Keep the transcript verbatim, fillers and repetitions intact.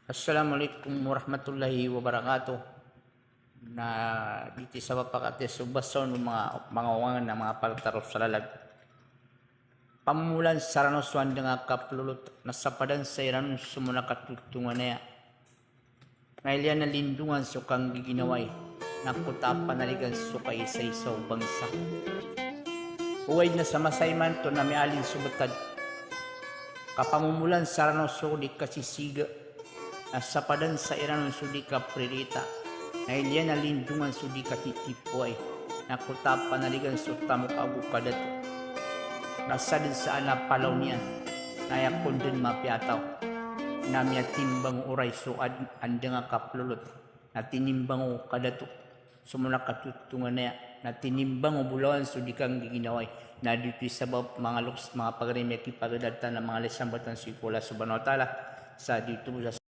Assalamu alaikum warahmatullahi wabarakatuh. Na diti sa papakati so basa o manga, manga wangan a manga paltaro sa lalag. Pamomolan sa Rano so andang a kaplolot, na sapadan sa iran so manga katotonganaya. Na iliyan a lindongan so kanggiginawai, na kota a panaligan so kaisaisa o bangsa. Oway na sa masa imanto na mialin so btad. Kapamomolan sa Rano so di kasisiga, na sapadan sa iran so di kapririta. Na iliyan a lindongan so di katitipowai, na kota a panaligan so tamok ago kadato. Na sadn sa ana palaw niyan, na aya kon dn mapiya a taw. Na miyatimbang o oray so ad-, andang a kaplolot, na tinimbang o kadato. So manga katotonganaya, na tinimbang o bolawan so di kanggiginawai. Na dito i sabap manga loks, manga pagari, miyakipagadatan a manga lisambatan so iko Allah subhanahu wa ta'ala. Sa dito sa